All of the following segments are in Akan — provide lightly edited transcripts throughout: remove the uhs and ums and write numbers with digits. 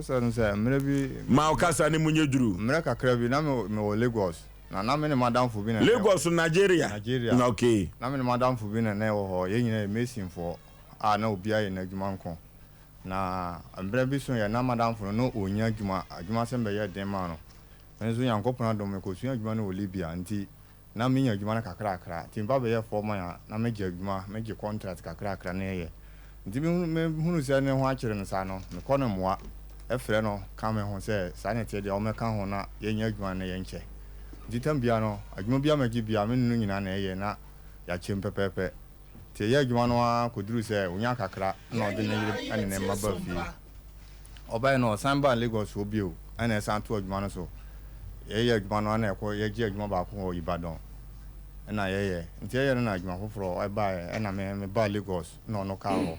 Sɛ no sɛ mmerɛ bi. Ma wo kasa no mu nyɛ duru. Mmerɛ kakra bi na me mewɔ Lagos na na me ne m'adamfo bi na na. Lagos, Nigeria. Nigeria. Okay. Na me ne m'adamfo bi na na ɛwɔ hɔ. Yɛn nyinaa yɛ masonfoɔ a na obiara yɛ n'adwuma nko. Na mmerɛ bi so yɛ na m'adamfo no na ɔnnya adwuma, adwumasɛm bɛyɛɛ den maa no. Me nso Nyankopɔn adom mekɔsuaa adwuma no wɔ Libya nti na menya adwuma no kakrakra nti meba bɛyɛ foreman a na megye adwuma, megye contract kakrakra na yɛyɛ. Nti mehunu sɛ ne ho akyere no saa no, mekɔ no mmoa frɛ no ka me ho sɛ saa na ɛteɛ deɛ ɔmmɛka ho na yɛnyɛ adwuma no na yɛnkyɛ. Nti tam biara no, adwuma biara magye biara me ne no nyinaa na ɛyɛ na yɛakyɛm pɛpɛɛpɛ. Nti yɛyɛɛ adwuma no ara kɔduruu sɛ ɔnyaa kakra na ɔde ne yere ne ne mma baa fie. Ɔbaeɛ no ɔsan baa Lagos hɔ bio na ɛsan too adwuma no so. Yɛyɛ adwuma no ara na yɛkɔ yɛgye adwuma baako wɔ Ibadan na yɛyɛ. Nti yɛyɛ no na adwuma foforɔ baeɛ ɛna me mebaa Lagos na ɔno kaa hɔ.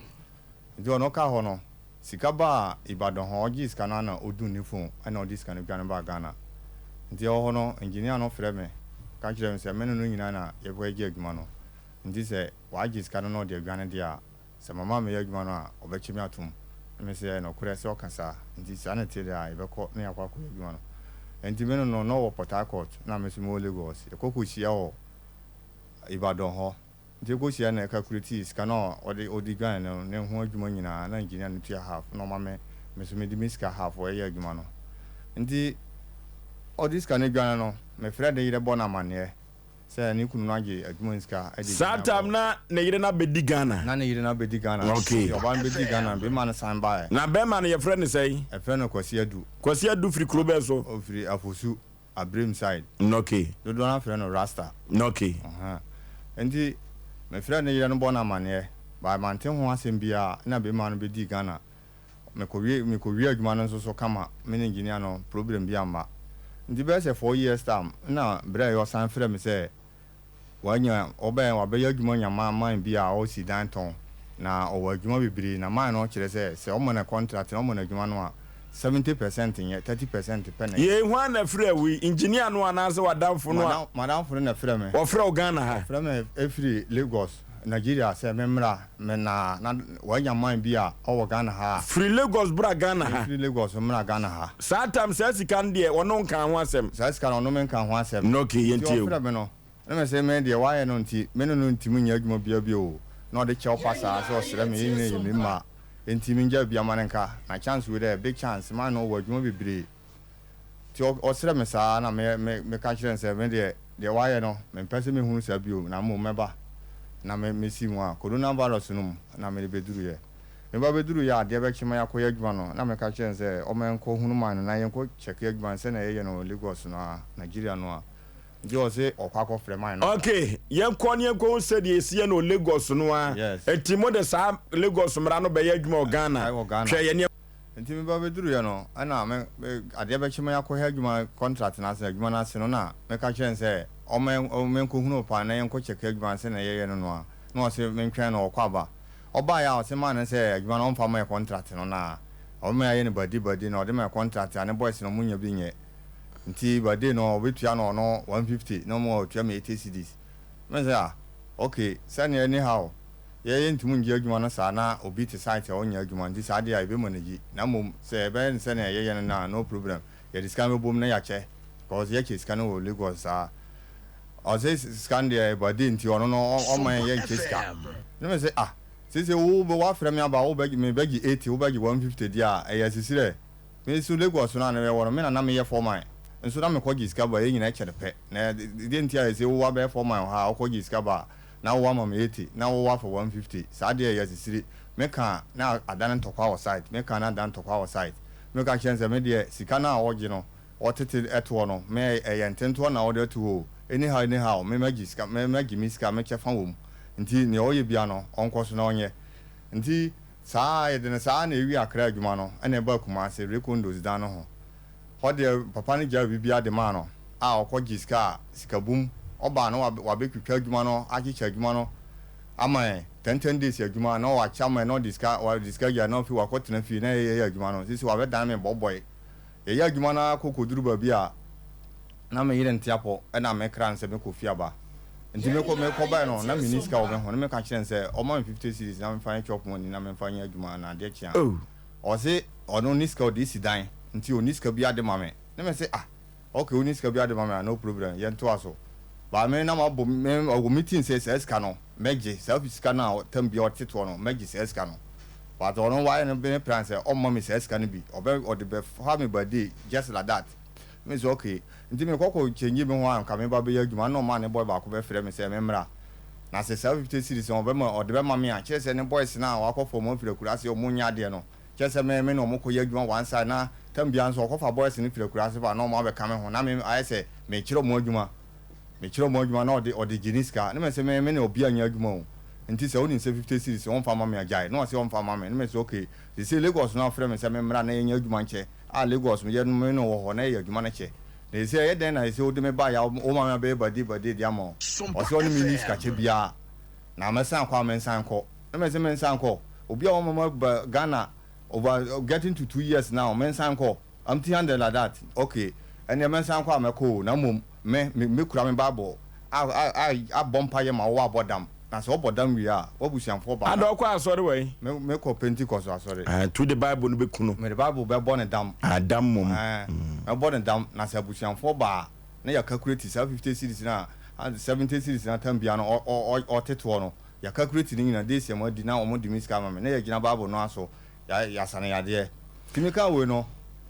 Nti ɔno kaa hɔ no sika baa Ibadan hɔ ɔgyee sika no ara na ɔdum ne phone ɛna ɔde sika no dwane baa Ghana. Nti ɛwɔ hɔ no engineer no frɛ me ka kyerɛɛ me sɛ me ne no nyinaa na yɛkɔgye adwuma no. Nti sɛ wagye sika no na ɔde adwane deɛ a, sɛ mama meyɛ adwuma no a, ɔbɛkye me atom. Na mese, Ɛyɛ nokorɛ sɛ ɔka saa. Nti saa na ɛteɛ deɛ a, yɛbɛkɔ na yɛakɔ akɔyɛ adwuma no. Nti me no no, na ɔwɔ Port Harcourt, na me nso mewɔ Lagos. Yɛkɔ kɔhyia wɔ Ibadan hɔ. Nti yɛkɔhyia na yɛcalculatii sika no a ɔde ɔde dwane no ne ho adwuma nyinaa, na engineer no tua half, na ɔma me, me nso mede me sika half yɛ adwuma no. Nti ɔde sika no dwane no, mefrɛɛ ne yerɛ bɔɔ no amanneɛ. Sɛ ne kunu no agye adwuma mu sika de Saa gyina tam bɔ. na ne yere no abɛdi Ghana. Na ne yere no abɛdi Ghana. Okay. Nti ɔbaa no bɛdii Ghana no, bɛrima no san baeɛ. Na bɛrima no yɛfrɛ no sɛn? Yɛfrɛ no Kwasi Adu. Kwasi Adu firi kuro bɛn so? Ɔfiri Afosu, Abrem side. Okay. Dodoɔ no ara frɛ no Rasta. Okay. Ɔhaa. Nti mefrɛɛ ne yere no bɔɔ no amaneɛ, but mante ho asɛm biara ɛna bɛrima no bɛdii Ghana. Mekɔwie mekɔwie adwuma no nso so kama, me ne engineer no problem bi amma. Nti bɛyɛ sɛ 4 years time na berɛ a ɔsan frɛ me sɛ wanya ɔbɛn wabɛyɛ adwuma anya ma man bi a ɔresi dan tɔn na ɔwɔ adwuma bebree na man no kyerɛ sɛ sɛ ɔma no contract na ɔma no adwuma no a 70% nyɛ 30% pɛ na ɛyɛ. Yei hwan na frɛɛ wo yi? Engineer no anaasɛ w'adamfo no a? Madam madamfo no na frɛ me. Ɔfrɛ wo Ghana ha? Ɔfrɛ me firi Lagos, Nigeria sɛ memmra. Me na na wanya man bi a ɔwɔ Ghana ha a. Firi Lagos bra Ghana ha. Mefiri Lagos mmra Ghana ha. Saa time saa sika no deɛ ɔne wo nkaa ho asɛm. Saa sika no ɔno me nkaa ho asɛm. Okay Nti yɛntie o. ɔfrɛ me no na me se me deɛ wayɛ no nti me ne no ntimi nyɛ adwuma biara bio o. Na ɔde kyɛw pa saa sɛ ɔsrɛ me yɛn nyinaa yɛ me mma nti mengyae bia ma no nka na chance wei dɛ big chance man no ɔwɔ adwuma bebree. Nti ɔsrɛ me saa na me me meka kyerɛ no sɛ me deɛ deɛ wayɛ no mempɛ sɛ mehunu saa bio na mmom mɛba na me mesi mu a corona virus no mu na mede bɛduruiɛ. Meba bɛduruiɛ a adeɛ bɛkye ma yɛakɔyɛ adwuma no na meka kyerɛ no sɛ ɔma yɛnkɔ hunu man no na yɛnkɔ kyɛke adwuma no sɛdeɛ yɛyɛ no wɔ Lagos no a Nigeria no a nti ɔse ɔkɔ akɔfrɛ man no aba. Ok, yɛnkɔ na yɛnkɔhu sɛdeɛ ɛsi yɛ no wɔ Lagos no ara. Yes. Nti mode saa Lagos mmara no bɛyɛ adwuma wɔ Ghana? Ɛwɔ Ghana. Hwɛ yɛn nneɛma. Nti me ba bɛduruiɛ no, ɛna me, me, adeɛ bɛkye ma yɛakɔhwɛ adwuma contract no ase, adwuma no ase no, na meka kyerɛɛ no sɛ ɔmma yɛn, menkɔhunu no paa na yɛnkɔ kyɛke adwuma no sɛdeɛ yɛyɛ no no a, na ɔse mentwɛn no ɔkɔ aba. Ɔbaeɛ a ɔse maa no sɛ adwuma no ɔmfa mma yɛ contract no na ɔbɛma yɛayɛ no badi badi na ɔde ma yɛ contract a ne boys no ɔmo nya bi nyɛ. Nti badi no ɔbɛtua no ɔno 150 na ɔmo ɔtua me 80 cedis. Me sɛ ah, okay, sɛdeɛ anyhow. Yɛ yɛntumi nngye adwuma no saa na obi te site a ɔnnyɛ adwuma nti saa deɛ a yɛbɛma no gyi na mmom sɛ yɛbɛyɛ no sɛnea yɛyɛ no no a no problem yɛde sika no bɛbom na yɛakyɛ cause yɛkyɛ sika no wɔ Lagos saa ɔse sika no deɛ ɛba day nti ɔno no ɔmma yɛn yɛnkyɛ sika na me se ah seisei wo wafrɛ me aba wo bɛgye me bɛgye 80 wo bɛgye 150 deɛ a ɛyɛ asisirɛ Me nso Lagos no a na mewɔ no, me na na meyɛ foreman. Nso na mekɔgye sika ba, yɛn nyinaa kyɛ no pɛ. Na deɛ nti a ɛsɛ wo abɛyɛ foreman wɔ ha a, wokɔgye sika ba a, na wo ama me 80, na wo afa 150. Saa deɛ ɛyɛ asisire. Meka a, na adane ntɔkwa wɔ site. Meka a, na adane ntɔkwa wɔ site. Meka kyerɛ no sɛ, me deɛ, sika no a ɔgye no, ɔtete toɔ no, me ɛyɛ ntentoɔ na ɔde ato hɔ o. Anyhow, anyhow, me magye sika, me magye me sika, me kyɛfa wɔ mu. Nti deɛ ɔyɛ biara no, ɔnkɔ so na ɔnyɛ. Nti saa ara, yɛde no saa ara na ewie Accra adwuma no na ɛbaa Kumasi, Recondos dan no ho. Hɔ deɛ papa no gyaa biribiara de maa no a ɔkɔ gye sika a, sika bum. Ɔbaa na wabɛtwitwa adwuma no, akyekyɛ adwuma no ama yɛn, 10 10 days adwuma na wakyɛ ama yɛn na ɔde sika, ɔde sika gyae na afei wakɔtena fie na yɛyɛ adwuma no. Seesei wabɛdane me bɔbɔe. Yɛyɛ adwuma no ara kɔ kɔduru baabi a na me yere nte apɔ na me kra no sɛ mekɔ fie aba. Nti mekɔ mekɔbae no na menni sika wɔ me ho na meka kyerɛɛ no sɛ ɔmma me 50 cedis na memfa nyɛ chop money na memfa nyɛ adwuma na adeɛ kye a Oh. ɔse ɔno ne sika ɔde si dan nti ɔnni sika biara de ma me. Ne me se ah okay wonni sika biara de ma me a no problem yɛntoa so. But me na mabɔ me ɔwɔ me team sɛ saa sika no mɛgye saa sika no a tam biara ɔte toɔ no mɛgye saa sika no. But ɔno wayɛ no ne plan sɛ ɔmma me saa sika no bi ɔbɛ ɔde bɛfa me birthday just like that. Me se okay nti mekɔ kɔ change me ho a nka meba bɛyɛ adwuma ɛna ɔmaa ne boy baako bɛfrɛ me sɛ memmra. Na sɛ saa 50 cedis no ɔbɛma ɔde bɛma me a kyerɛ sɛ ne boys no a wakɔfa wɔn afiri akuraase a wɔnyɛ adeɛ no Kyerɛ sɛ me me ne wɔn kɔyɛ adwuma one side na tam biara nso wɔkɔfa boys no firi akuraase ba na wɔn abɛka me ho na me ayɛ sɛ mekyerɛ wɔn adwuma mekyerɛ wɔn adwuma na ɔde ɔde gye ne sika na mese me me ne obiara nyɛ adwuma o nti sɛ wonim sɛ 50 cedis wɔmfa mma me a gyae na ɔse ɔmfa mma me na mese okay seesei Lagos no afrɛ me sɛ me mmra na yɛnyɛ adwuma nkyɛ a Lagos meyɛ no me ne wɔ hɔ na yɛyɛ adwuma no kyɛ na seesei ɛyɛ dɛn na seesei wode me baeɛ a woma me abɛyɛ bade bade de ama wo ɔse ɔne me nni sikakyɛ biara na mɛsan akɔ a mensan nkɔ. Na mese mensan nkɔ. Obi a wama maba Ghana over getting to 2 years now, mensan nkɔ? Empty handed like that? Okay, ɛnneɛ mɛsan kɔ a mɛkɔ o, na mmom me me mɛkura me Bible a a a abɔ mpaeɛ ma wo abɔ dam. Na sɛ wobɔ dam wie a, w'abusuafoɔ ba Ada na ɔkɔ asɔre wɔ he? Me mekɔ Pentecost asɔre. Ah, nti wode Bible no bɛku no? Mede Bible bɛbɔ ne dam. Ah, dam mmom. Ɛɛ, mɛbɔ ne dam, na sɛ abusuafoɔ ba a, na yɛ calculate saa 50 cedis no a, 70 cedis no a tam biara no ɔ ɔ ɔ ɔtetoɔ no. Yɛ calculate ne nyina days a moadi na wɔn de me sika ama me na yɛgyina bible no aso ya yasa no yadeɛ nti me kaa wei no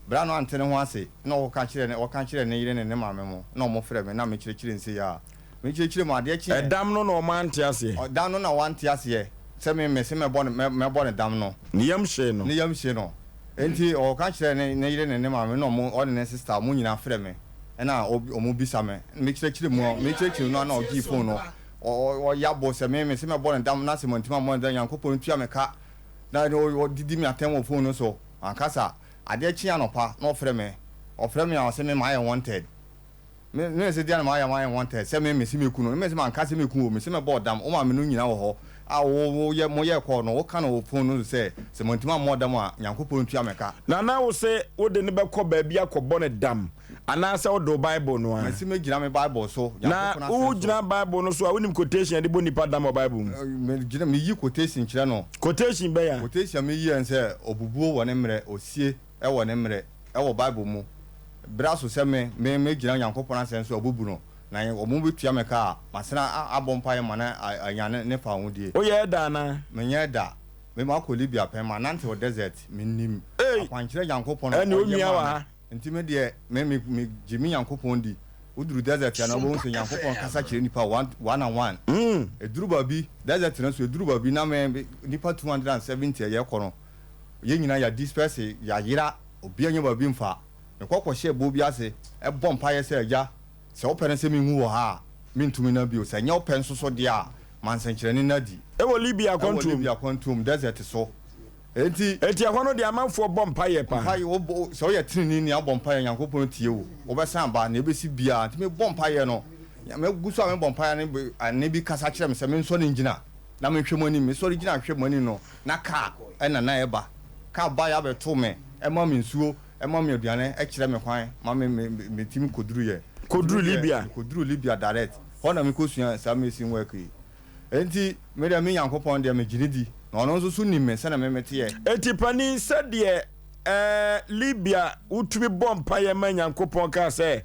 bra no ante ne ho ase na ɔka kyerɛ ne ɔka kyerɛ ne yere ne ne maame mo na wɔn frɛ me na me kyerɛkyerɛ nsei a me kyerɛkyerɛ mu adeɛ kyeɛ. Ɛdam no na wɔn ante aseɛ. Ɔdam no na wɔante aseɛ sɛ me me se mɛbɔ ne mɛ mɛbɔ ne dam no. Ne yam hyee no. Ne yam hyee no enti ɔka kyerɛ ne ne yere ne ne maame na wɔn ɔne ne sister wɔn nyinaa frɛ me ɛna wɔn bisa me me kyerɛkyerɛ mu me kyerɛkyerɛ mu no a na ɔgyee phone no. Ɔya bo sɛ me, mese mɛbɔ no dam na sɛ mantumi ammɔ no dam a, Nyankopɔn ntua me ka. Na ɔdidi me atɛm wɔ phone no so. Ankasa, adeɛ kye anɔpa na ɔfrɛ me. Ɔfrɛ me a, ɔse me mayɛ wanted. Me, me se deɛ na mayɛ mayɛ wanted? Sɛ me, mese mɛku no. Me se manka sɛ mɛku wo, mese mɛbɔ dam. Wo maame no nyina wɔ hɔ a wo, wo yɛ, moyɛɛ call no, woka no wɔ phone no so sɛ, sɛ mantumi ammɔ dam a, Nyankopɔn ntua me ka. Na na wose wode no bɛkɔ baabi akɔbɔ no dam. Anaasɛ wode wo Bible no ara. Masi mɛgyina me Bible so, Na Nyankopɔn Asɛm so. wogyina Bible no so a, wonim quotation a yɛde bɔ nnipa dam wɔ Bible mu? Megyina, meyi quotation kyerɛ no. Quotation bɛn a? Quotation a meyi yɛ ne sɛ, Obubuo wɔ ne mmerɛ, osie wɔ ne mmerɛ, ɛwɔ Bible mu. Berɛ aso sɛ me, me, mɛgyina Nyankopɔn Asɛm so abubu no, na wɔn bɛtua me ka a, masane abɔ mpaeɛ ma no anya ne, ne fawohodie. Woyɛɛ da anaa? Menyɛɛ da. Me, makɔ Libya pɛn, manante wɔ desert, menim Ei! akwankyerɛ Nyankopɔn a Ɛnneɛ ɔyɛ onua wɔ maa me. ha. Nti me deɛ me me me gye me Nyankopɔn di. Wo duru desert a na wobɛhu sɛ Nyankopɔn kasa kyerɛ nipa one one and one. Ɛduru baabi, desert no so ɛduru baabi na me nipa 270 a yɛkɔ no, yɛn nyinaa yɛ disperse, yɛayera, obiara nnya baabi mfa. Mekɔ kɔhyɛ ɛboɔ bi ase bɔ mpaeɛ sɛ, Agya, sɛ wopɛ no sɛ menwu wɔ ha a, mentumi nna bio. Sɛ ɛnyɛ wo pɛ nso so deɛ a, ma nsɛnkyerɛnne nna adi. Ɛwɔ Libya Ɛwɔ akwantuo mu. Libya akwantuo mu, desert so. Enti. Enti ɛhɔ no deɛ amanfoɔ bɔ mpaeɛ paa. Mpaeɛ, wo bɔ, sɛ woyɛ teneneeni a wobɔ mpaeɛ a Nyankopɔn tie wo. Wobɛsan aba, nea ɛbɛsi biara. Nti mebɔ mpaeɛ no, megu so a mebɔ mpaeɛ no, ɛnne bi kasa kyerɛ me sɛ mensɔre ngyina na menhwɛ mo anim. Mesɔre gyina hwɛ mo anim no, na kaa na na ɛreba. Kaa baeɛ abɛto me, ɛma me nsuo, ɛma me aduane, ɛkyerɛ me kwan ma me, me, metumi kɔduruiɛ. Nti Kɔduru me deɛ, Libya. mekɔduruu Libya direct. Hɔ na mekɔsuaa saa mason work yi. Enti me deɛ, me Nyankopɔn deɛ, megye no di, na ɔno nso so nim me sɛdeɛ me meteɛ. Enti panin, sɛdeɛ ɛɛ Libya wotumi bɔ mpaeɛ ma Nyankopɔn kaa sɛ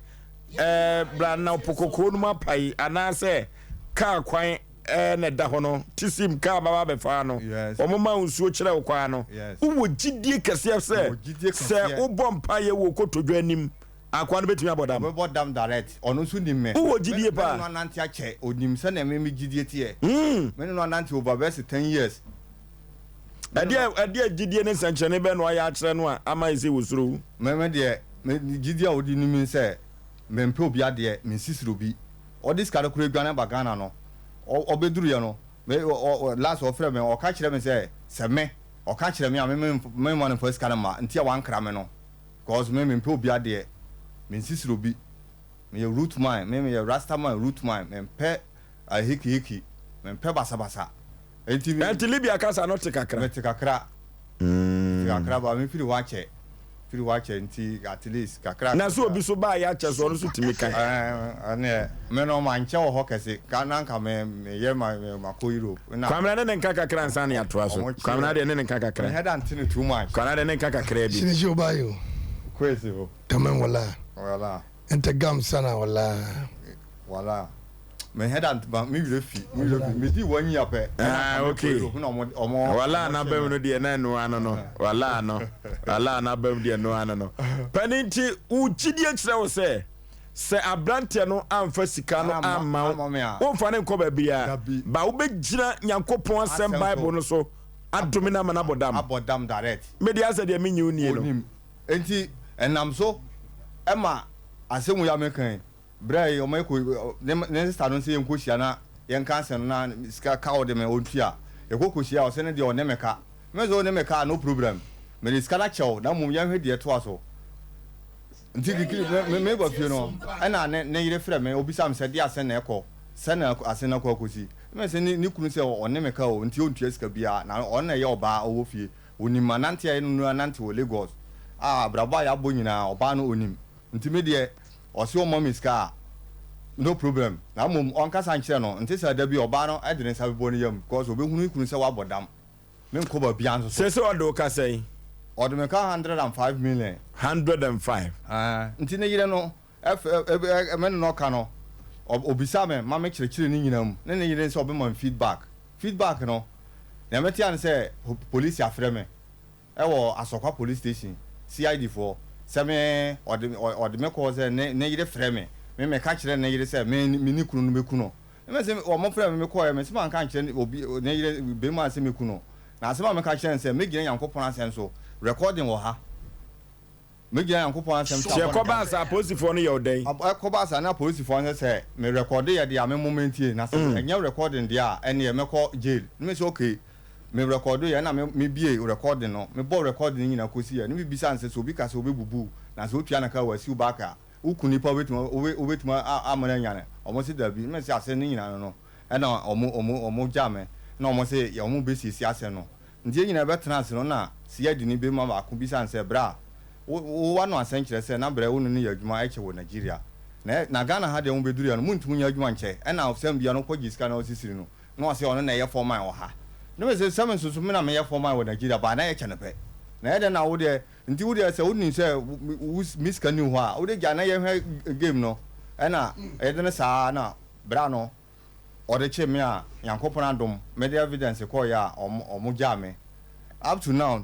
ɛɛ bra na po kɔkɔɔ no mu apae anaasɛ kaa kwan ɛɛ na ɛda hɔ no tisim kaa baba bɛfaa no wɔn ma nsuo kyerɛ wo kwan no wowɔ gyidie kɛseɛ sɛ sɛ wobɔ mpaeɛ wɔ kotodwe anim Akoa no bɛtumi abɔ dam. Ɔbɛbɔ dam direct. Ɔno nso nim me. Wowɔ gyidie paa. Me ne no anante akyɛ. Ɔnim sɛdeɛ me me gyidie teɛ. Me ne no anante over bɛyɛ sɛ 10 years. Ɛdeɛ ɛdeɛ gyidie ne nsɛnkyerɛnne bɛn na wayɛ akyerɛ no a ama ayɛ sɛ wɔsuro wo? Me me deɛ, me gyidie a ɔde nim me ne sɛ, mempɛ obi adeɛ, mensisiri obi. Ɔde sika no koraa dwane aba Ghana no, ɔbɛduruiɛ no, me ɔ ɔ last ɔfrɛɛ me, ɔka kyerɛɛ me sɛ, sɛ me, ɔka kyerɛ me a, me memma no mfa sika no mma, nti a wankra me no. Cause me mempɛ obi adeɛ, mensisiri obi, meyɛ root man, me meyɛ rasta man root man, mempɛ ahikihiki, mempɛ basabasa, enti me. Ɛnti Libya kasa no te kakra? Mete kakra, mete kakra but me firi hɔ akyɛ. Mefiri hɔ akyɛ nti at least kakra Na sɛ kakra. obi so baeɛ akyɛ so ɔno nso tumi ka. Ɛɛ ɛneɛ me no mankyɛ wɔ hɔ kɛse ka na nka me meyɛ ma makɔ Europe na. Kwamina ne ne nka kakra ansa na yɛatoa so. Ɔmo Kwamina kyeɛ deɛ ne ne nka kakra. Me head ante no too much. Kwamina deɛ ne nka kakraa bi. Sini si oba yo. Kwesi o. Tamam wala. Wala. Nte gam sana wala. Wala. Me head ante ba me werɛ fi me werɛ fi me di one year pɛ. Ah okay. Wala na bɛm no deɛ na ɛno ano no. Wala no. Wala na bɛm deɛ ɛno ano no. Panin nti wo gyidie kyerɛ wo sɛ sɛ abranteɛ no amfa sika no amma wo womfa no nkɔ baabiara ba wobɛgyina Nyankopɔn asɛm Bible no so adome no ama no abɔ dam. Abɔ dam direct. Me deɛ asɛ deɛ menye wo nie no. Onim. Enti ɛnam so ma asɛm wei a meka yi, berɛ a wɔkɔ ne ne sista no sɛ yɛnkɔhyia na yɛnka asɛm no na sika ka ɔde me ɔntua. Yɛkɔ kɔhyia a ɔsɛ ne deɛ ɔne me ka. Me nso ɔne me ka a no problem. Mede sika no akyɛ wo na mmom yɛnhwɛ deɛ ɛtoa so. Nti kikiri me me meba fie no ɛna ne ne yere frɛ me ɔbisa me sɛ deɛ asɛn na ɛkɔ sɛ na asɛn no akɔ akɔsi. Me sɛ ne ne kunu sɛ ɔne me ka o nti ɔntua sika biara na ɔno na ɛyɛ ɔbaa ɔwɔ fie. Onim manante a yɛne no anante wɔ Lagos a abrabɔ a yɛabɔ nyinaa ɔbaa no onim nti me deɛ ɔse ɔmma me sika a no problem na mmom ɔnkasa nkyerɛ no nte saa da bi ɔbaa no de ne nsa bɛbɔ ne yam because ɔbɛhunu ne kunu sɛ wabɔ dam menkɔ baabiara nso so. Seesei ɔde wo ka sɛn? Ɔde me ka 105 million. 105. Ɛɛ nti ne yere no ɛf ɛ me ne no ɔka no ɔbisa me ma me kyerɛkyerɛ ne nyinaa mu ne ne yere sɛ ɔbɛma me feedback. Feedback no, nea mete ara ne sɛ polisi afrɛ me wɔ Asɔkwa police station, CID foɔ, sɛ me ɔde ɔde me kɔɔ sɛ ne ne yere frɛ me, me meka kyerɛ ne yere sɛ me me ne kunu no mɛku no. Ne me se wɔn frɛ me mekɔɛ, me se manka ankyerɛ obi ne yere bɛrima sɛ mɛku no. Na asɛm a meka kyerɛ no sɛ mɛgyina Nyankopɔn asɛm so, recording wɔ ha. Megyina Nyankopɔn asɛm so Nti abɔ no ɛkɔbaa dam. saa apolisifoɔ no yɛ wo dɛn? Ɛkɔbaa saa na apolisifoɔ no sɛ sɛ me recorde yɛ deɛ a me mom ntie na sɛ ɛnyɛ recording deɛ a ɛneɛ mɛkɔ jail. Na me sɛ okay me recorde yɛ ɛna me me bie recording no me bɔɔ recording no nyinaa kɔsi yɛ na me bisa no sɛ sɛ obi ka sɛ ɔbɛbubu wo na sɛ wotua no ka a wasi wo back a wo ku nipa wobɛtumi wobɛtumi ama no anya no ɔmo se dabi na me sɛ asɛm no nyinaa no no ɛna ɔmo ɔmo ɔmo gyaa me na ɔmo se ɔmo bɛsiesie asɛm no. Ntsi hɛn nyina bɛtsenaa ase no nna siadini barimba baako bisaa no sɛ, Bra, wo wo w'ano asɛn kyerɛ sɛ na brɛ wo ne no yɛ adwuma kyɛ wɔ Nigeria. Na na Ghana ha deɛ mobeduruiɛ no montum nyɛ adwuma nkyɛ ɛna sɛm bia no wokɔgye sika na wosisiri no na ɔse ɔno na ɛyɛ foreman wɔ ha. Na mese sɛ me nso so me na meyɛ foreman wɔ Nigeria but na yɛkyɛ no pɛ. Na ɛyɛ dɛn na wo deɛ nti wo deɛ sɛ wonim sɛ wo me sika nni hɔ a wode gya na yɛhwɛ game no ɛna yɛde no saa na bra no ɔde kyee me a Nyankopɔn adom mede evidence kɔɔeɛ a ɔmo gyaa me up to now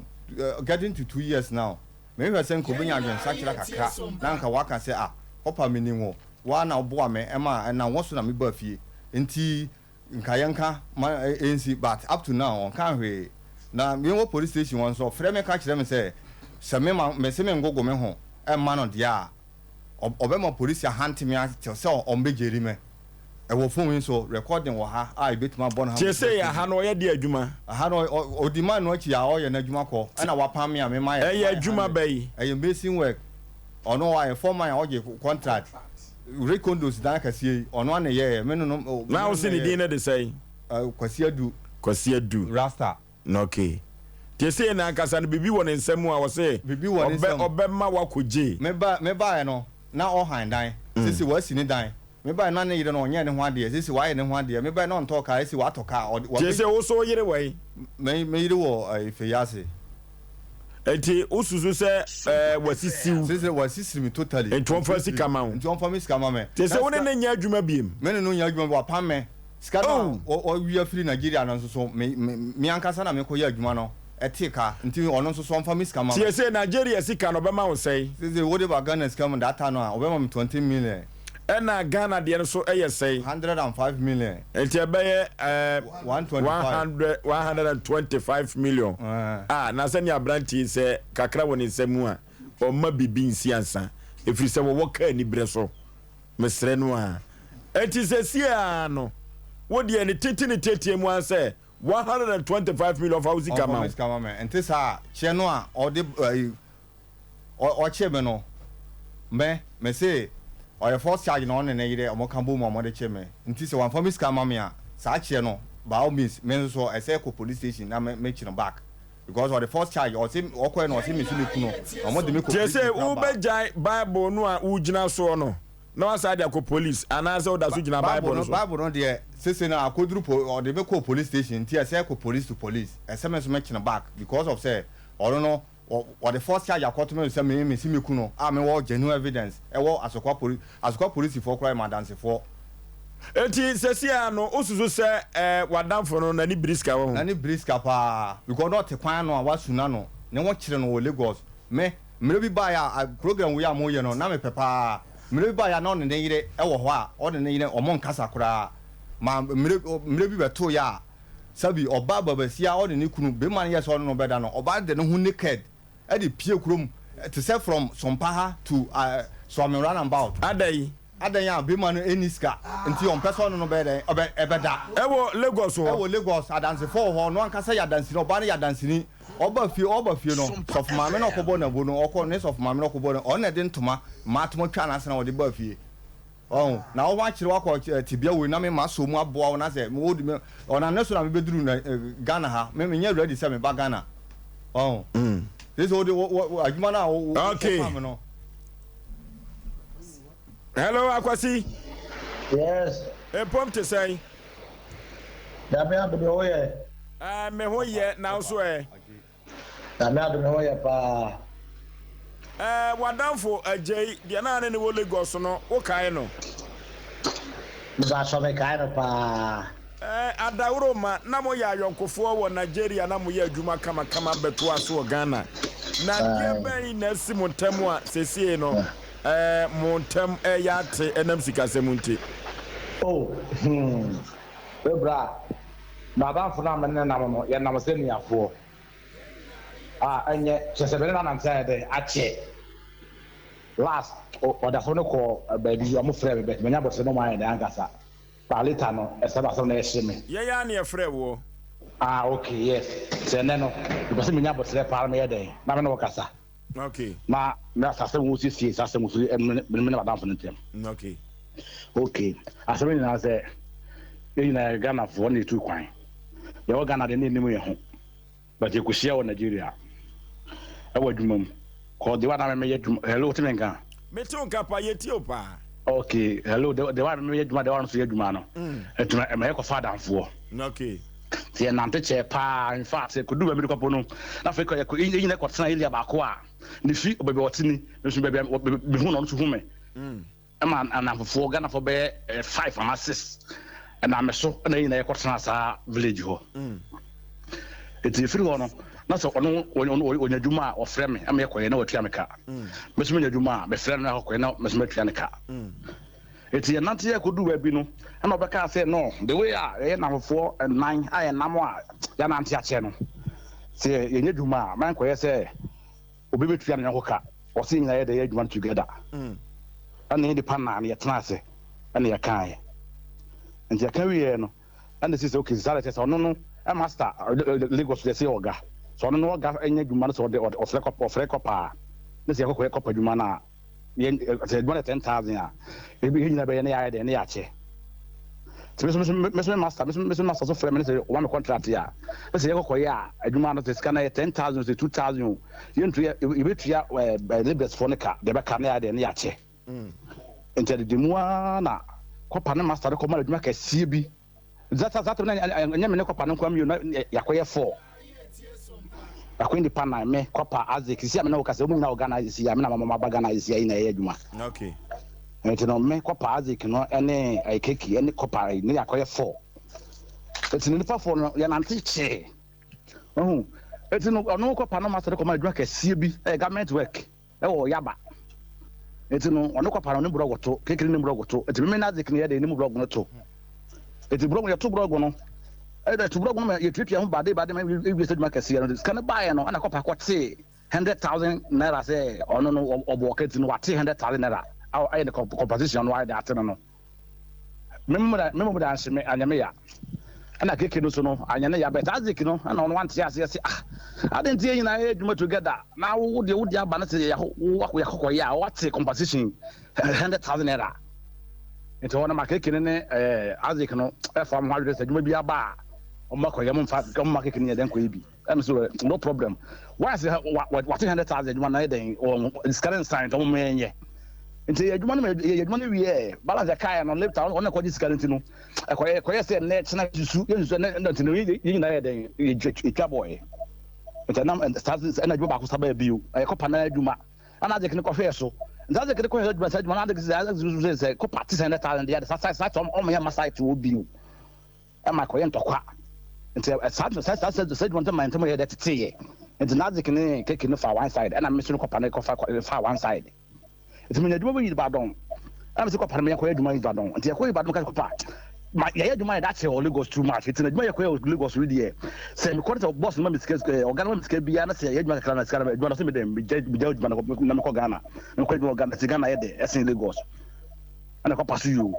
getting to 2 years now mehwɛ sɛ nka obenya adwensakyera kakra na nka waka sɛ ah Copper menim wo woa na woboa me ɛma ɛnam wo so na mebaa fie nti nka yɛnka ma ɛnsi but up to now ɔnkaa hwee na mewɔ police station hɔ nso ɔfrɛ me ka kyerɛ me sɛ sɛ me ma mese mengogo me ho ɛmma no deɛ a ɔbɛma polisi ahante me till sɛ ɔmbɛgyeri me. Ɛwɔ phone yi so, recording wɔ ha a yɛbɛtumi abɔ no ha ma Seesei obi aha atie no bi. ɔyɛ deɛ adwuma? Aha no ɔdi man no akyi a ɔyɛ n'adwuma kɔ ɛna wapam me a me mayɛ Ɛyɛ mayɛ adwuma hundred. bɛn? Ɛyɛ mason work. Ɔno ɔayɛ foreman a ɔgye contract. Rick Condos dan akɛseɛ yi ɔno ara na ɛyɛɛ me ne no me Na ne wo se no ne na din ɛyɛɛ. no de sɛn? Kwasi Adu. Kwasi Adu. Rasta. Okay. Seesei no ankasa no biribi wɔ ne nsa mu a ɔse Biribi wɔ ne ɔbɛ nsam. ɔbɛma woakɔ jail. Me ba me baeɛ no na ɔhan dan. Seesei wasi ne dan. Me baeɛ na ne yere no ɔnyɛɛ ne ho adeɛ. Seesei wayɛ ne ho adeɛ. Me baeɛ na ɔntɔɔ kaa. Seesei watɔ kaa. Ɔde wabɛ. Seesei wo nso wo yere wɔ he? Me me yere wɔ ɛɛ Feyiase. Nti wosusu sɛ ɛɛ wasisi wo? Seesei wasisi me totally. Nti ɔmfa sika ma wo? Nti ɔmfa me sika ma me. Seesei Na wo ne sika no nyɛ adwuma biom? Me ne no nyɛ adwuma bio. Wapam me. Sika no a Oh! ɔwia firi Nigeria no nso so, me, me, me ankasa na mekɔyɛ adwuma no, ɛtee ka, nti ɔno nso so ɔmfa me sika mma me. Seesei Nigeria sika no ɔbɛma wo sɛn? Seesei wode ba Ghana sika mu that time no a, ɔbɛma me 20 million. Ɛna Ghana deɛ no nso yɛ sɛn? 105 million. Nti ɛbɛyɛ ɛɛ 125. 125 million. Ɛɛ. Ah, na sɛnea aberanteɛ yi sɛ kakra wɔ ne nsa mu a, ɔmma biribi nsi ansa, ɛfiri sɛ wɔwɔ kaa aniberɛ so. Mesrɛ no ara. Enti seesei ara no, wo deɛ ne tete ne tiatia mu ara sɛ 125 million ɔmfa wo sika Ɔmfa ma me wo. sika ma me. Nte saa a, kyeɛ no a ɔde ɛyi ɔ ɔkyee me no, me mese ɔyɛ false charge na ɔne ne yere ɔmo ka bom a ɔmo de kyee me. Nti sɛ wamfa me sika amma me a, saa kyeɛ no by all means me nso so ɛsɛ kɔ police station na me mekye no back. Because ɔde first charge ɔse ɔkɔɛ no ɔse mesi me kunu na ɔmo de me kɔ Kyerɛ sɛ prison koraa baa. wobɛgyae Bible no a wogyina soɔ no na woasan de akɔ police anaasɛ woda so gyina Bible Bible no no so? Bible no deɛ sese no akoduru po ɔde me kɔɔ police station nti ɛsɛ kɔ police to police ɛsɛ me nso me kyene back because of sɛ ɔno no ɔde first charge akɔto me so sɛ me mesi me kunu a me wɔ genuine evidence ɛwɔ Asokwa police Asokwa polisifoɔ koraa yɛ m'adansefoɔ. Enti seesei ara no wosusu sɛ eh w'adamfo no n'ani biri sika wɔ ho? N'ani biri sika paa because na ɔte kwan ano a wasu n'ano ne ho kyere no wɔ Lagos. Me, mmerɛ bi baeɛ a program wei a moyɛ no na mepɛ paa. Mmerɛ bi baeɛ a na ɔne ne yere wɔ hɔ a ɔne ne yere wɔn nkasa koraa. Ma mmerɛ mmerɛ bi bɛtoeɛ a sɛbi ɔbaa babasia ɔne ne kunu, bema no yɛ sɛ ɔne no bɛda no, ɔbaa no de ne ho naked de pue kurom te sɛ from Sompa ha to Suame run about. Adɛn? Adɛn a bema no nni sika nti ɔmpɛ sɛ ɔne no bɛyɛ dɛn? Ɔbɛ ɛbɛda. Ɛwɔ Lagos hɔ. Ɛwɔ Lagos, adansefoɔ wɔ hɔ, ɔno ankasa yɛ adanseni, ɔbaa no yɛ adanseni. Ɔba fie, ɔba fie no, sɔfo maame no a ɔkɔbɔɔ no abo no, ɔkɔ, ne sɔfo maame no a ɔkɔbɔɔ no, ɔno na ɛde ntoma, mmaa ntoma twaa n'ase na ɔde baa fie. Wahu? Na wo ho akyere wo akɔ tebea wei na me masɔ mu aboa wo na sɛ wo de me, ɔnam ne so na mebɛduru na Ghana ha. Me menyɛ ready sɛ meba Ghana. Wahu? Sɛ wode wo, wo, adwuma no a wo, wo, Okay. wokɔfaa me no. Hello Akwasi. Yes. Mpom te sɛn? Nyame adom me ho yɛ. Eh, me ho yɛ na wo so ɛ? Nyame adom me ho yɛ paa. Eh, w'adamfo Agyei, deɛ na ne ne wɔ Lagos no, wo kae no? Mepakyɛw me kae no paa. Eh, Adaworoma, na moyɛ ayɔnkofoɔ wɔ Nigeria na moyɛ adwuma kamakama bɛtoa so wɔ Ghana. Na deɛ bɛn na asi mo ntam a seesei no eh, mo ntam reyɛ ate ɛnam sikasɛm nti? Oh, hmm, me bra, m'adamfo no a me ne no nam no, yɛnam sɛ nuafoɔ. A ɛnyɛ, kyerɛ sɛ me ne no anante ayɛ dɛn, akyɛ. Last, ɔdasɛm no kɔɔ baabi, wɔfrɛɛ me, but manya abotire na wɔayɛ dɛn ankasa. But later no ɛsɛ asɛm no ɛhye me. Yɛn ara na yɛfrɛɛ woɔ. Ah ok yes sɛ ɛnɛ no mepɛ sɛ menya aboterɛ paa na meyɛ dɛn na me ne wo kasa. Ok. Na na saa asɛm wo siesie saa asɛm wo so me ne madamfo no ntɛm. Ok. Ok asɛm no nyinaa sɛ yɛn nyinaa yɛ Ghanafoɔ na yɛtu kwan yɛwɔ Ghana deɛ na yɛnim yɛn ho. But yɛkɔhyia wɔ Nigeria ɛwɔ adwuma mu cause the way a na me meyɛ adwuma hello wote me nka? Mete wo nka paa yɛtie wo paa. Ok hello the way a me meyɛ adwuma the way a ɔno nso yɛ adwuma no ɛnti na ɛma yɛkɔfa adamfoɔ. Ok. Nti yɛnante kyɛɛ paa infact yɛkɔduu baabi no kɔpo no na afei kɔ yɛkɔ yɛn nyinaa kɔtena area baako a ne fi baabi a ɔte ni me nso baabi a mehu no ɔno nso hu me. Ɛma anamfofoɔ Ghanafoɔ bɛyɛ 5 anaa 6 ɛnam me so ɛna yɛn nyinaa yɛkɔtena saa village hɔ. Nti ɛfiri hɔ no na sɛ ɔno ɔnya adwuma a ɔfrɛ me ɛma yɛkɔyɛ na watua me ka. Me nso menya adwuma a mefrɛ no na akɔkɔyɛ na me nso matua ne ka. Nti yɛnante yɛkɔduu baabi no ɛna ɔbɛkaa sɛ no the way a yɛyɛ nnamfofoɔ nnan a yɛnam a yɛanante akyɛ no sɛ yɛnya adwuma a mankɔyɛ sɛ Obi bɛtua ne yɔnko ka. Ɔse yɛn nyinaa yɛ dɛ yɛ adwuma no together. Ɛna yɛn nipa naa no yɛtena ase ɛna yɛkaeɛ. Nti yɛka wieɛ no ɛna ɛsi sɛ okay saa deɛ kyerɛ sɛ ɔno no master Lagos deɛ ɛsɛ yɛ ɔga. Sɛ ɔno no ɔga nyɛ adwuma no sɛ ɔde ɔfrɛ kɔpa ɔfrɛ kɔpa a ne sɛ yɛkɔkɔyɛ kɔpa adwuma no a yɛn sɛ adwuma no yɛ 10,000 a yɛn nyinaa bɛyɛ na yɛayɛ dɛn na yɛakyɛ. Nti me nso me nso me master me nso me master so frɛ me ne sɛ ɔma me contract a ne sɛ yɛkɔkɔ yɛ a adwuma no sɛ sika no yɛ 10,000 sɛ 2,000 o yɛntu yɛ yɛbɛtua ɛɛ labourers foɔ no ka deɛ bɛka ne yɛ deɛ ne yɛakyɛ. Nti adidi mu ara na kɔpa ne master no kɔma no adwuma kɛseɛ bi. Saa saa tɛm na ɛnyɛ me ne kɔpa no nkoa mmienu na yɛakɔyɛ four. Yɛakɔyɛ nipa nnan me kɔpa Isaac sisi a me ne wo kasa wɔn nyinaa wɔ Ghana sisi a me na mama aba Ghana sisi a yi na ɛyɛ adwuma. Okay. Nti no me kɔpa Isaac no ɛne Keki ɛne kɔpa ne yɛakɔyɛ four. Nti no nipa four no yɛnante kyee. Ɔho nti no ɔno kɔpa no ma sɛ de kɔma adwuma kɛseɛ bi ɛyɛ government work. Ɛwɔ Yaba. Enti no, ɔno kɔpa no, ne brɔgo to, kekere ne brɔgo to. Enti meme na Isaac no yɛ de ne mu brɔgo no to. Enti brɔgo yɛto brɔgo no, ɛna ɛto brɔgo no ma yɛtuatua ho bade bade ma ewie sɛ adwuma kɛseɛ no. Sika no baeɛ no, ɛna kɔpa kɔtee 100,000 naira sɛ ɔno no ɔbɔ ɔka nti no wate 100,000 naira a ayɛ ne compensation no ayɛ de ate no no. Me mmom de anhye me, anyɛ me ya. Ɛna KK no so no, anyɛ ne ya but Isaac no, ɛna ɔno wante aseɛ se ah, adɛn nti yɛn nyinaa yɛ adwuma together na wo deɛ wode aba no sɛ yɛakɔ yɛakɔkɔyɛ a wate compensation 100,000 naira. Nti hɔ no ma KK no ne eh, Isaac no ɛfa mo ho adwene sɛ adwuma bi aba a Ɔmo akɔyɛ ɔmo nfa ɔmo ma keke ne yɛ dɛn kɔyɛ bi. Ɛna so no problem. Why sɛ wate 100,000 adwuma na yɛ dɛn wɔn sika ne nsan nti ɔmo mɛ nyɛ. Nti yɛ adwuma no yɛ adwuma no wie balance ɛkaeɛ no later ɔno ɛkɔgye sika no nti no ɛkɔyɛ ɛkɔyɛ sɛ nnɛ kyena susu yɛ susu ɛnɛ nti no yɛ nyinaa yɛ dɛn yɛtwa bɔɔyɛ. Nti ɛnam saa ɛna adwuma baako sa bɛɛ bio ɛyɛ kɔpa na adwuma ɛna Isaac ne kɔhwɛɛ so. Nti Isaac ne kɔhwɛɛ adwuma sɛ adwuma na Isaac sɛ Isaac sɛ kɔpa te sɛ 100,000 deɛ saa saa saa ɔmo yɛ ma site wɔ bio. Ɛma ɛkɔyɛ ntɔkwa. Nti saa saa saa saa saa adwuma no ma ntam yɛ dɛ teteeɛ. Nti Nazik ne Keke no faa one side, ɛna me nso no kɔpa no kɔfa faa one side. Nti menya adwuma bi Ibadan, ɛna mese kɔpa no meyɛ kɔyɛ adwuma Ibadan. Nti yɛkɔ Ibadan meka sɛ kɔpa ma yɛyɛ adwuma yɛ dakyɛ wɔ Lagos too much. Nti na adwuma yɛkɔyɛ wɔ Lagos no deɛ sɛ mekɔ no sɛ boss no ma me sika ɔga no ma me sika biara na sɛ yɛyɛ adwuma kakra na sika no adwuma no sɛ me dɛ megya megya adwuma no na mekɔ Ghana. Na mekɔ adwuma wɔ Ghana, nti Ghana yɛ dɛ ɛsen Lagos. Ɛna kɔpa so yoo.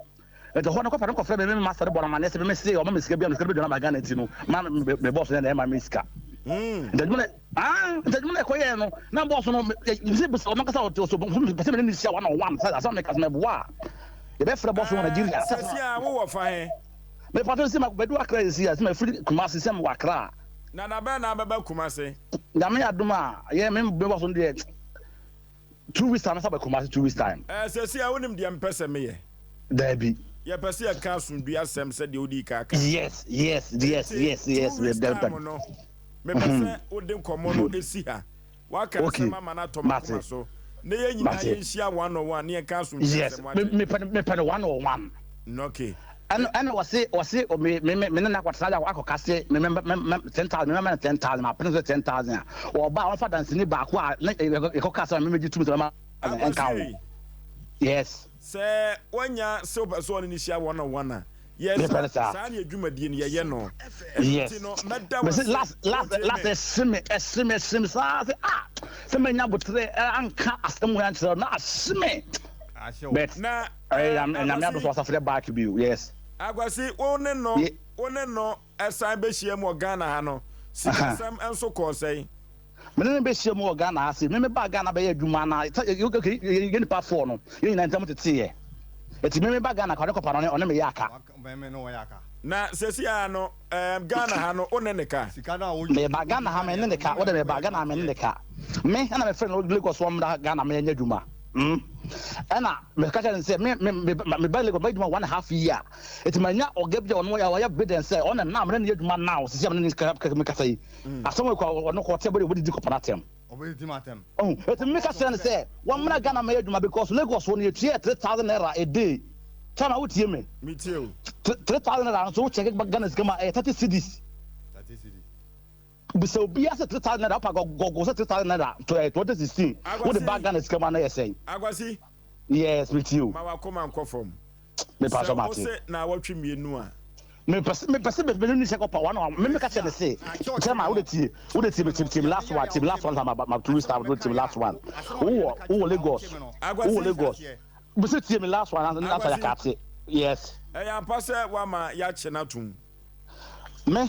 Nti hɔ no kɔfa no kɔfrɛ me me master no bɔ no amanneɛ sɛ me me se ɔma me sika bia me sika no bɛdwane aba Ghana nti no ma me me boss no na ɛma me sika. Nti adwuma no ah nti adwuma no ɛkɔyɛɛ no na boss no me se bisa ɔno ankasa ɔte so pɛ sɛ me ne no hyia one on one sɛ asɛm a meka sɛ mɛboa a yɛbɛfrɛ boss no wɔ Nigeria sɛ Sɛsi a wowɔ fa he? Mepatɔ sɛ mabɛdu Accra sɛsi a sɛ mafiri Kumasi sɛ mewɔ Accra. Na da bɛn na abɛba Kumasi? Nyame adom a yɛ me me boss no deɛ 2 weeks time mɛsan aba Kumasi 2 weeks time. Ɛɛ seesei a wonim deɛ mepɛ sɛ meyɛ? Daabi. Yɛpɛ sɛ yɛka asomdwoeɛ asɛm sɛdeɛ wodii kan kae. Yes Enti yes two yes weeks daabi. time no, mepɛ sɛ wode nkɔmmɔ no si ha. Woaka Okay, asɛm ama no atɔ mate, m'akoma so. Na yɛn nyinaa mate. yɛnhyia one on one na yɛnka asomdwoeɛ Yes, asɛm, me woate? mepɛ no mepɛ no one on one. Okay. Ɛna ɛna wɔse wɔse me me me ne no akɔtena de akɔka se me me me me 10,000 me mɛma no 10,000 mapene so 10,000 a ɔba a ɔmfa danseni baako a ne yɛkɔka sɛ me megye tum sɛ mɛma no ɛnka ho. Akwasi, Yes. sɛ woanya sɛ wopɛ sɛ ɔne no hyia one on one a, yɛ Mepɛ saa no saa. saa ne yɛ dwumadie no yɛyɛ no. Ɛno Yes. nti no mɛda wo Mese ase. last last Wotie last me? ɛhye me ɛhye me ɛhye me saa sɛ ah sɛ manya botere anka asɛm wei ankyerɛ wo na ahye me. Ahye wo. But Na ɛyɛ eh, nyame nyame adom Akwasi, so wasafo dɛ back bio. Yes. Akwasi, wo ne no Ye wo ne no san bɛhyia mu wɔ Ghana ha no, sikasɛm nso kɔɔ sɛn? Me ne no bɛhyia mu wɔ Ghana ha sei. Me mebaa Ghana bɛyɛ adwuma na sɛ yɛ yɛ okay yɛ nipa four no yɛn nyinaa ntam teteeɛ. Eti me meba Ghana ka ɔne kɔpa no ɔne ɔne me yɛ aka. Waka me ne wo yɛ aka. Na seesei ara no ɛɛm Ghana ha no wo ne ne ka? Sika no a wo Meba Ghana ha me wodi ne ne ka. kaneɛ Wode no meba wokɔyɛ Ghana ha adwuma me ne deɛ. ne ka. Me ɛna mefrɛ no Lagos ɔmmra Ghana me yɛnyɛ adwuma. Mm. Ɛna meka kyerɛ no sɛ me me me meba Lagos mɛyɛ adwuma one and half year. Eti manya ɔga bi a ɔno ɔyɛ beden sɛ ɔna now me ne no yɛ adwuma now sisi a me ne no mekasa yi. Asɛm wei kɔ ɔno kɔ ɔte bɔde obedidi kɔpa n'atɛm. Obedidi m'atɛm. Ɔho eti meka kyerɛ no sɛ wɔmmra Ghana mɛyɛ adwuma because Lagos hɔ no yɛtua 3,000 naira a day. Chama wotie me? Metie o. 3,000 naira no so wo check Ghana sika mu a ɛyɛ 30 cedis. 30 cedis. Bisa obiara sɛ 3,000 naira wopa gɔgɔ sɛ 3,000 naira 2016 wode ba Akwasi, Ghana sika mu a na ɛyɛ sɛn? Akwasi. Yes metie o. Ma w'akoma nkɔ fam. Mepa Sɛ so mate. wose naawɔtwe mmienu a. Mepɛ sɛ mepɛ sɛ me ne sɛ kɔpa one on me meka kyerɛ ne se kyerɛ ma wode tie wode tie me tie tie me last one tie me last one ma ma 2 weeks time wode tie me last one wowɔ wowɔ Lagos wowɔ Akwasi, Lagos bese tie me last one last one Akwasi, yakate yes ɛyɛ ampa sɛ woama yɛakye no atom? Me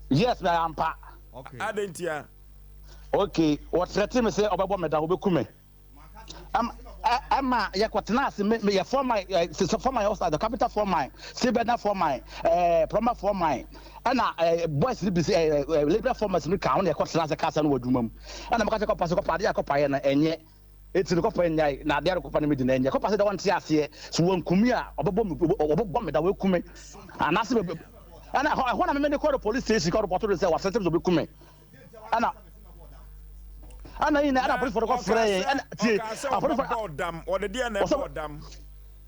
yes me ampa. Okay. Adɛn ntia? Okay wɔtrɛte me sɛ ɔbɛbɔ me da ɔbɛku me. Ɛma yɛkɔtena ase me yɛ foreman sɛ foreman yɛ ɔsa capital foreman sibɛna foreman plumber foreman ɛna boys no bi sɛ labour foreman no ka ho na yɛkɔtena ase kasa no wɔ adwuma mu ɛna meka sɛ kɔpa sɛ kɔpa adeɛ a kɔpa yɛ no ɛnyɛ eti no kɔpa nyae na adeɛ no kɔpa no medi na ɛnyɛ kɔpa sɛ dɛ wɔnte aseɛ so wɔnkumi a ɔbɛbɔ me ɔbɛbɔ me da wɔaku me anaasɛ ɛna ɛhɔ na meme de kɔ police station kɔ report no sɛ wɔasɛtɛm sɛ ɔbɛku me ɛna ɛna yi na ɛna Na apolisifoɔ no ɔkaa kɔfrɛ yɛn sɛ ɛna tie ɔkaa sɛ apolisifoɔ ɔbɛbɔ dam. Ɔde deɛ na ɔsɛ ɛbɔɔ dam.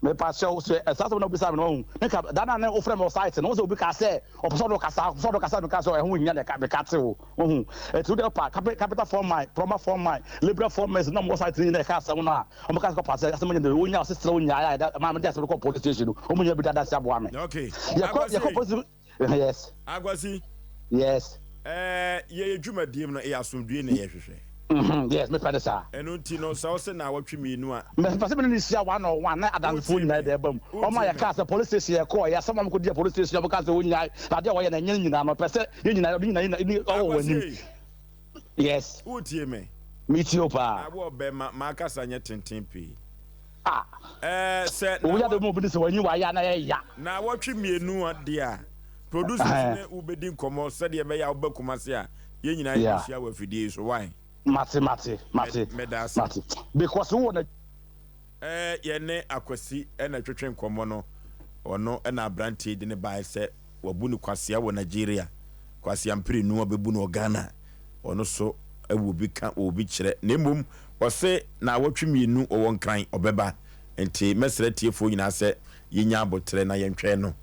mepa kyɛw sɛ ɛsaa sɛ na obisa me no ɔhu meka da na ne wofrɛ me wɔ site no wo sɛ obi kaa sɛ ɔpɛ sɛ ɔde kasa ɔpɛ sɛ ɔde kasa meka sɛ ɛho hia na ɛka meka te wo ɔhu ɛti wode pa capital foreman plumber foreman labourer foreman na ɔmo wɔ site no nyinaa ɛka asɛm no a ɔmo ka sɛ kɔpa sɛ asɛm nyɛ wonya ɔsesrɛ wo nyaa a ɛda ma mede asɛm no kɔ police station no ɔmo nya bi da adanse aboa me Okay. yɛkɔ yɛkɔ Akwasi, police yes Akwasi, yes ɛɛ yɛyɛ dwumadie mu no ɛyɛ asomdwie na yɛhwehwɛ. Yes mepɛ ne saa. Ɛno nti no sɛ wose naawɔtwe mmienu a. Mepɛ sɛ me ne no hyia one on one na adansefoɔ Wotie nyinaa me? de ɛba mu. Ɔma Wotie yɛ me? kaa sɛ police station yɛkɔɔ yɛ asɛm a wɔkɔdi police station wɔka sɛ wɔnyae na adeɛ a wɔyɛ no ɛnyɛ ne nyinaa no ɔpɛ sɛ yɛn nyinaa ɔde nyinaa nyinaa ɔwɔ wɔn anim. Akwasi, Yes. wotie me? Metie wo paa. Aboɔ bɛma m'akasa nyɛ tenten pii. Ah. Ɛɛ sɛ Owu yɛ naawɔ de mu obi de sɛ wɔnyi wayɛ a na ɛyɛ ya. naawɔtwe mmienu a deɛ a. Producers ne wo bɛdi nkɔmmɔ sɛdeɛ ɛbɛyɛ a wobɛ Kumasi a, yɛn nyinaa yɛbɛhyia wɔ afidie yi so. Why? Mate, mate, mate. Meda ase. Mate. Because wowɔ na. Ɛɛ yɛne Akwasi na ɛtwetwe nkɔmmɔ no, ɔno na aberanteɛ yi de no baeɛ sɛ wabu no kwasea wɔ Nigeria, kwasea mprenu abɛbu no wɔ Ghana, ɔno nso wɔ bi ka wɔ bi kyerɛ, na mmom ɔse naawɔtwe mmienu ɔwɔ Nkran ɔbɛba, nti mɛsrɛ atiefoɔ nyinaa sɛ yɛnya aboterɛ na yɛntwɛn no.